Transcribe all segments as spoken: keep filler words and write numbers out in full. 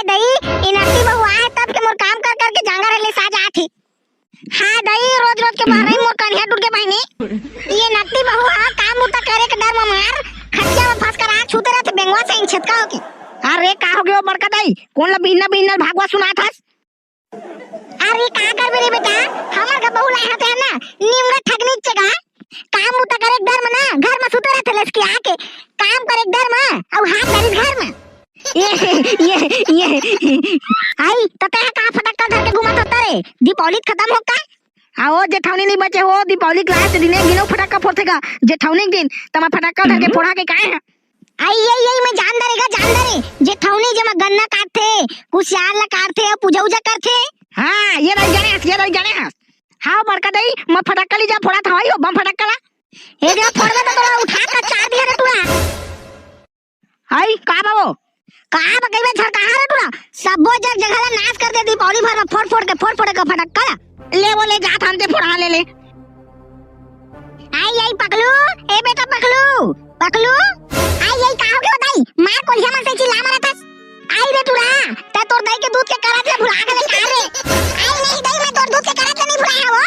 दई, ये नकली बहू आए तब के मोर काम कर करके जांगर ले सा जात हे। हाँ दई, रोज रोज के बहराई मोर कनिहा टूट के बहिनी। ये नकली बहू हा काम बुता करे के डर म मार, खटिया म फंस कर आँख छूते रहते बेंगवा से इन छेतका होके। अरे का हो गयो बड़का दाई, कोन ला बिहन्ना बिहन्ना भागवा सुनात हस? अरे का करबे रे बेटा, हमर का बहू लाए हते ना, निमरा ठगनी चेगा। काम बुता करे के डर म ना, घर म सुते रहते लेसकी आके। काम करे के डर म, अउ हाथ धरिस घर म। ये, ये, ये। आई, त तेहा का फटक्का धर के घूमत होता रे? दीपावली खत्म हो का? हाँ, ओ जेठौनी नहीं बचे हो, दीपावली के लास्ट दिन एक दिन अउ फटक्का फोड़थे का, जेठौनी के दिन, त मैं फटक्का धर के फोड़ा के काहे है? आई, ये, ये, मैं जान दे रे गा, जान दे रे। जेठौनी जेमा गन्ना काटथे, कुसियार ला काटथे, अउ पूजा उजा करथे। हाँ, ये रही जाने हस, ये रही जाने हस। हाँ, बड़का दई, मैं फटक्का ली जा फोड़ा था, यो, बम फटक्का ला। ए, जो फोड़बे त तोला उठा के चार दिया रे टूरा। हाय, का बाबू? का बगैबे झरकाहा रे टूरा? सब्बो जग जगह ला नाश कर दे दीपावली भर म फोड़ फोड़ के, फोड़ फोड़ के फटक्का ला। ले वो ले जात हन ते फोड़ा ले ले। आई, आई पकलू, ए बेटा पकलू, पकलू। आई, आई का हो गयो दाई? मार कोलिया मन से चिल्ला मारत हस। आई रे टूरा, तै तोर दाई के दूध के करत ले भुला गेले का रे? आई नहीं दाई, मैं तोर दूध के करत ले नहीं भुलाया हो।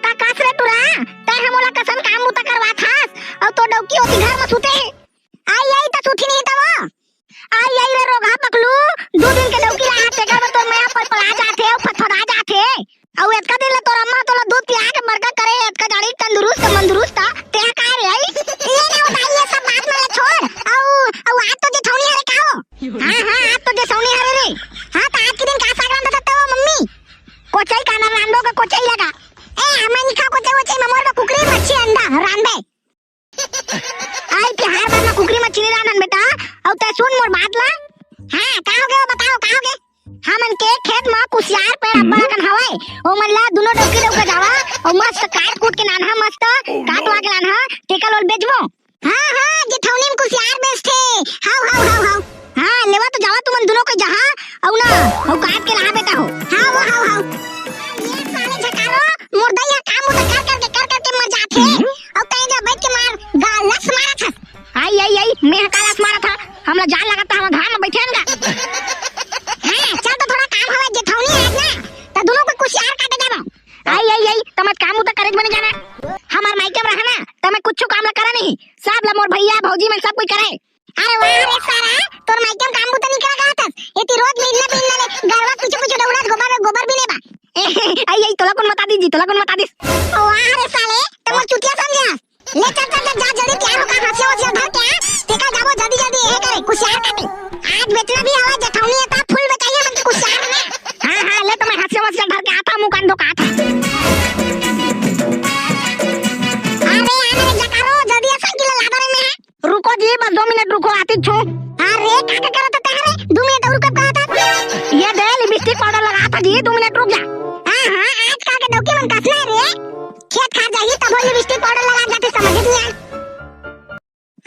का कस रे टूरा, तै हमोला कसन काम बुता करवात हस, अउ तोर डौकी ओती घर म सुते हे। आई, आई, त सुती नहीं त वो। आई, आई रे रोगहा पकलू, दू दिन के डौकी ला हाथ टेकर में तोर मया पलपला जाथे, अउ फथफदा जाथे। अउ एतका दिन ले तोर अम्मा तोला दूध पिया के बड़का करे, एतका जाड़ी तंदुरुस्त, मंदुरुस्त, तेहा का रे आई? ये ना होता, ये सब बात मन ला छोड़। अउ, अउ आज तो जेठौनी हरे का हो? हाँ, हाँ, आज तो जेठौनी हरे रे। हाँ, त आज के दिन का साग रांधत हते वो मम्मी? कोचई का ना रांधो का कोचई लगा। ए, मैं नहीं खा कोचई वोचई, मैं मोर बर कुकरी मच्छी अंडा रांधे। आई तिहार बर ना कुकरी म चीनी डालन बेटा, अउ तै सुन मोर बात ला। हाँ, का हो गयो बताओ, का हो गए? हमन के खेत म कुसियार पेड़ अब्बड़ अकन हवय, ओमन ला दुनो डौकी डौका जावा, अउ मस्त काट कूट के लानहा, मस्त काटवा के लानहा, टेका लोल बेचबो। हाँ, हाँ, जेठौनी म कुसियार बेचथे। हाव, हाव, हाव, हाव। हाँ, लेवा तो जावा तुमन दुनो कोई जहाँ, अउ ना, अउ काट के लाहा बेटा हो। हाव, हाव, हाव। ये साले झकारो, मोर दई ह काम बुता कर करके, कर करके मर जाथे। अउ तैं जा बैठ के मार, गा-, लस मारत हस। आई, आई, आई, मैं ह का लस मारत हंव? हमला जान लागत त हम घाम म बैठे हन गा। हाँ, चल तो थोड़ा काम हवय, जेठौनी आज ना, त दुनो कोई कुसियार काटे जाबो। आई, आई, आई, त मैं काम बुता करे के बने जाना। हमार मायके म रहा ना, त मैं कुछु काम ला करा नहीं। सब ला मोर भैया, भौजी मन सब कोई करे। अरे वाह रे सारा, तोर मायके म काम बुता नहीं करा कहत हस। एती रोज बिहन्ना बिहन्ना ले गरवा पीछू पीछू दौड़त गोबर में गोबर भी नहीं बा। आई, आई, तोला कोन बता दीस जी, तोला कोन बता दीस? वाह रे साले, त मोर चुतिया समझे हस। ले चल, चल, चल, जा जल्दी तैयार हो का, हंसिया वसिया धर के आ, तेकर जाबो जल्दी जल्दी ये करे, कुसियार काटे। आज बेचना भी हवा, जेठौनी है त फुल बेचाइए मन के कुसियार में। हाँ, हाँ, ले तो मैं हंसिया वसिया धर के आता हूँ, मुकान धोका आता। अरे, आ मेरे जकारो, जल्दी आ साइकिल ला लादा रे मैं। रुको जी, बस दो मिनट रुको, आती छू। अरे, का, का करत हस रे? दू मिनट अउ रुकब कहत हस। ये दे, लिपस्टिक पाउडर लगात हंव जी, दू मिनट रुक जा। हाँ, हाँ, आजकल के डौकी मन कस ना रे। खेत खार जाही तभो लिपस्टिक पाउडर लगा जाथे, समझ नहीं आय।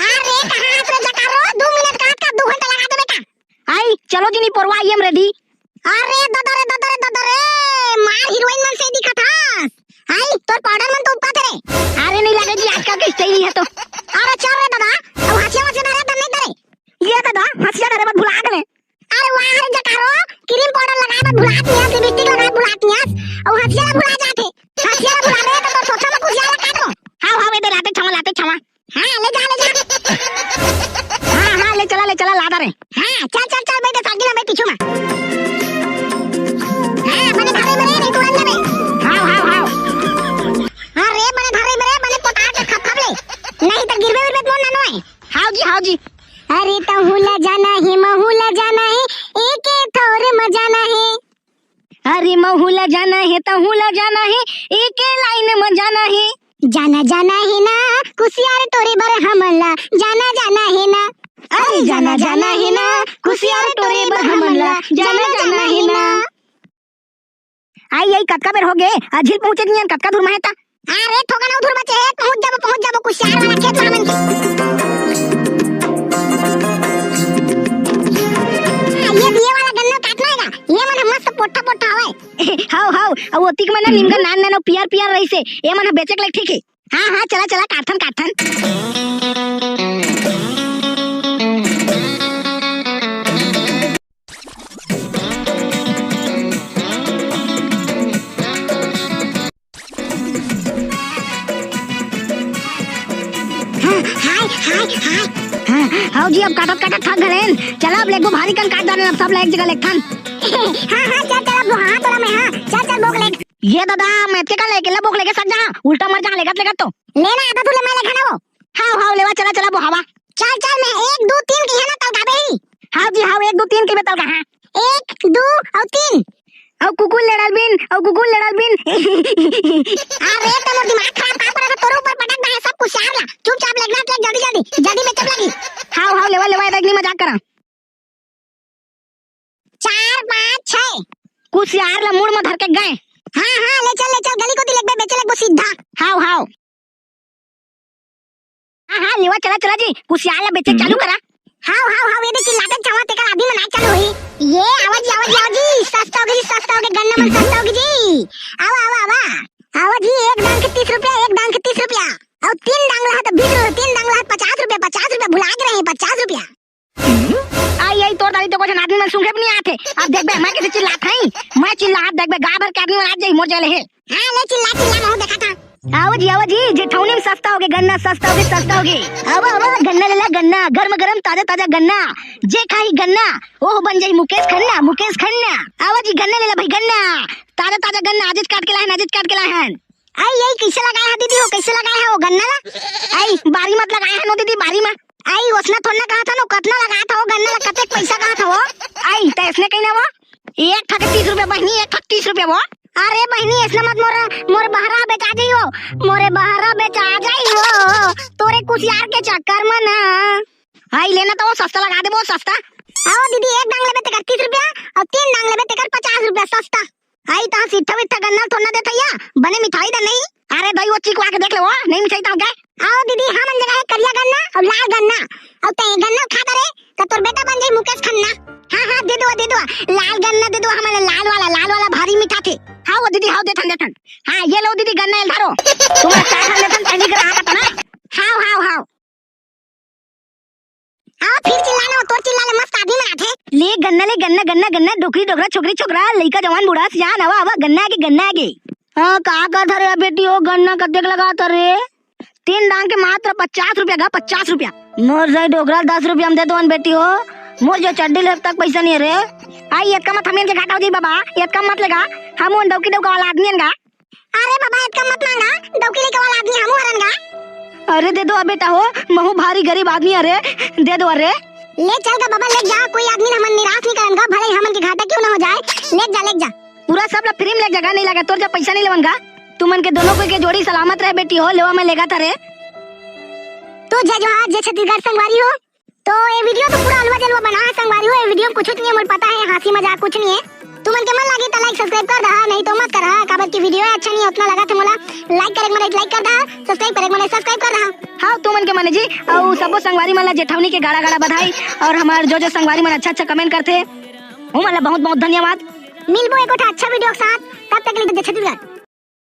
अरे, कहाँ हस रे जकारो? दू मिनट कहत का दू घंटा लगा दे बेटा। आई, चलो जी, नहीं परवा, I am ready। अरे ददा रे, ददा रे, ददा रे, मार हीरोइन मन से दिखत हस। आई, तोर पाउडर मन तो उपा थे रे। अरे नहीं लगे जी, आजकल के स्टाइल ही है तो। अरे चल रे ददा, अउ हंसिया वंसिया धरे त नहीं धरे? ये ददा, हंसिया धरे बर भुला गेले। अरे वाह रे जकारो, क्रीम पाउडर लगाए बर भुलात नहीं हस, लिपस्टिक लगाए भुलात नहीं हस, अउ हंसिया ला भुला जाथे। हंसिया ला भुला दे त तोर सोचा में कुछ ज्यादा काट दो। हाँ, हाँ, बेटे, लाते छवा, लाते छवा। हाँ, ले जा, ले जा। हाँ, हाँ, ले चला, ले चला, लादा रे। हाँ, चल, चल, चल, बैठ, साइकिल में बैठ, पीछू में। हाँ, बने धरे में रे, नहीं तो अंदर में। हाव, हाव, हाव। हाँ रे, बने धरे में रे, बने पोटार के खप खप ले। नहीं तो गिरबे विरबे तो ना नोए। हाव जी, हाव जी। अरे, तहूँ ला जाना हे, महूँ ला जाना हे, एके ठौर म जाना हे। अरे महू ला जाना हे, तहू ला जाना हे, एके लाइन म जाना हे। जाना जाना हे ना, कुसियार टोरे बर हमन ला, जाना जाना हे ना। अरे जाना जाना हे ना, कुसियार टोरे बर हमन ला, जाना जाना हे ना। आई आई, कतका बेर हो गे, अझिल पहुंचे नियन, कतका दूर म हे त? अरे थोकन अउ दूर बचे हे, पहुंच जाबो, पहुंच जाबो, कुसियार वाला खेत म हमन के। ये दिए वाला गन्ना काटना हे गा, ये मन ह मस्त पोट्ठा पोट्ठा हवय। हाव, हाव, अउ ओतिक मन ह निमगा नान नान अउ पियर पियर रहिसे, ये मन ह बेचे के लायक ठीक हे। हाँ, हाँ, चला, चला, काटथन, काटथन। हाँ, हाँ जी, अब काटत काटत थक गलेन। चला, अब लेगबो भारी कन काट डारेन, अब सब ला एक जगह लेगथन। हाँ, हाँ, चल, चल, अब हाँ, तोला मैं, हाँ, चल, चल, बोक लेग। ये दादा, मैं एतके कन लेगेंव, बोक लेगे सक जा, उल्टा मर जा, लेगत लेगत तो। ले ना, आधा तू ले, मैं लेगहूँ ना वो। हाव, हाव, लेवा, चला, चला, बोहावा। चल, चल, मैं एक, दू, तीन कहिहूँ ना, तलगाबे ही। हाव जी, हाव, एक, दू, तीन कहिबे, तलगाहूँ। एक, दू, अउ तीन। अउ कुकुर ले डालबेन, अउ कुकुर ले डालबेन। अरे, त मोर दिमाग खराब का करत हे, तोरे ऊपर पटक दे हे सब कुसियार ला। चुपचाप लेगना, लेग जल्दी, जल्दी, जल्दी बेचब लगही। हाव, हाव, लेवा, लेवा, ए दे, नहीं मजाक करा। चार, पाँच, छह। कुसियार ला मुड़ म धर के गए। हाँ, हाँ, ले चल, ले चल, गली कोती लेगबे, बेचे लेगबो सीधा। हाव, हाव। हाँ, हाँ, लेवा, चला, चला जी, कुसियार ला बेचे चालू करा। हाव, हाव, हाव, ये दे चिल्लाथे छवा, तेकर आदमी मन आए चालू होही। ये, आवा जी, आवा जी, आवा जी, सस्ता होगे जी, सस्ता होगे, गन्ना मन सस्ता होगे जी। आवा, आवा, आवा। आवा जी, एक डांग के तीस रुपया, एक डांग के तीस रुपया। अउ तीन डांग ला हे त बीस रुपया, तीन डांग ला हे त पचास रुपया, पचास रुपया, भुला गे रहे, पचास रुपया। आई, आई, तोर दारी तो कुछ आदमी मन सूंघे भी नहीं आथे। अब देखबे, मैं कइसे चिल्लात हई, मैं चिल्लात देखबे, गाँव भर के आदमी मन आ जाही मोर जगह ले हे। हाँ, ले चिल्ला, चिल्ला, महूँ देखत हँव। आवा जी, आवा जी, जेठौनी म सस्ता होगे गन्ना, सस्ता होगे, सस्ता होगे। आवा, आवा, गन्ना ले ला, गन्ना, गरम गरम, ताजा ताजा गन्ना। जे खाही गन्ना, ओह बन जाही मुकेश खन्ना, मुकेश खन्ना। आवा जी, गन्ना ले ला भाई, गन्ना। ताजा ताजा गन्ना, आजेच काट के लाए हन, आजेच काट के लाए हन। आई, आई, कइसे लगाए हे दीदी हो, कइसे लगाए हे वो गन्ना ला? आई, बारी म लगाए हन वो दीदी, बारी म। आई, ओसना थोड़ना कहत हन वो, कतना लगात हव वो गन्ना ला, कतेक पइसा कहत हव वो? आई, त अइसने कही ना वो, एक ठक तीस रुपया बहिनी, एक ठक तीस रुपया वो। अरे बहिनी, अइसना मत, मोर, मोर बहरा बेचा जाही वो, मोरे बहरा बेचा जाही वो, तोरे कुसियार के चक्कर म ना। आई, लेना त वो सस्ता लगा देबो, सस्ता। आवा दीदी, एक डांग लेबे तेकर तीस रुपया, अउ तीन डांग लेबे तेकर पचास रुपया, सस्ता। आई, तहाँ सिट्ठा विट्ठा गन्ना ल थोड़ना देत हया, बने मिठाई दे नहीं। अरे दई, वो चिकवा के देख ले वो, नहीं मिठाई तहाँ के। आवा दीदी, हमन जगह हे करिया गन्ना अउ लाल गन्ना, अउ तैं गन्ना खा डरे, त तोर बेटा बन जाही मुकेश खन्ना। हाँ, हाँ, दे दो, दे दो, लाल गन्ना दे दो हमन ला, लाल वाला, लाल वाला भारी मीठा थे। हाँ वो दीदी, हाँ, देथन, देथन। हाँ, ये लो दीदी, गन्ना ल धरो। तुम्हर चाय खा लेथन, पहली के रहा था ना। हाँ, हाँ, हाँ। आवा, फिर चिल्ला ना, तोर चिल्ला ले मस्त आदमी मन आथे। ले गन्ना, ले गन्ना, गन्ना, गन्ना, डोकरी, डोकरा, छोकरी, छोकरा, लइका, जवान, बूढ़ा, सियान, आवा, आवा, गन्ना आगे, गन्ना आगे। हाँ, का कहत हरे बेटी हो, गन्ना कतेक लगात हरे? तीन डांग के मात्र पचास रुपया गा, पचास रुपया। मोर सही डोकरा दस रुपया म दे दो न बेटी हो, मोर जो चड्डी लेब तक पइसा नहीं हे रे। आई, एतका मत हमियन के घाटा हो जाही बाबा, एतका मत लेगा, हम उन डौकी डौका वाला आदमी हन गा। अरे बाबा, एतका मत मांगा, डौकी लइका वाला आदमी हमू हरन गा। अरे दे दो बेटा हो, महू भारी गरीब आदमी, अरे दे दो, अरे। ले चल गा बाबा, ले जा, कोई आदमी हमन निराश नहीं करन गा, भले हमन के घाटा क्यों ना हो जाए, ले जा, ले जा। पूरा सब ला फ्री म ले जा गा, नहीं लगा तोर जब पइसा नहीं लेवन गा। तुमन के दोनों कोई के जोड़ी सलामत रहे बेटी हो, लेवा मैं लेगा था रे। तो जय जोहार, जय छत्तीसगढ़ संगवारी हो। तो ये वीडियो तो पूरा अलवा जलवा बना है संगवारी हो, ये वीडियो में कुछ नहीं है, मोर पता है, हंसी मजाक कुछ नहीं है। तुमन के मन लागे तो like subscribe कर दहा, नहीं तो मत करहा, काबर की वीडियो अच्छा नहीं है, उतना लगा थे मोला। Like करे के मन like कर दहा, subscribe करे के मन subscribe कर दहा। हाँ, तुमन के मन जी, अउ सबो संगवारी मन ला जेठौनी के गाड़ा गाड़ा बधाई, अउ हमार जो जो संगवारी मन अच्छा अच्छा comment करथे, उमन ला बहुत बहुत धन्यवाद। मिलबो एको ठा अच्छा वीडियो के साथ, तब तक के लिए जय छत्तीसगढ़।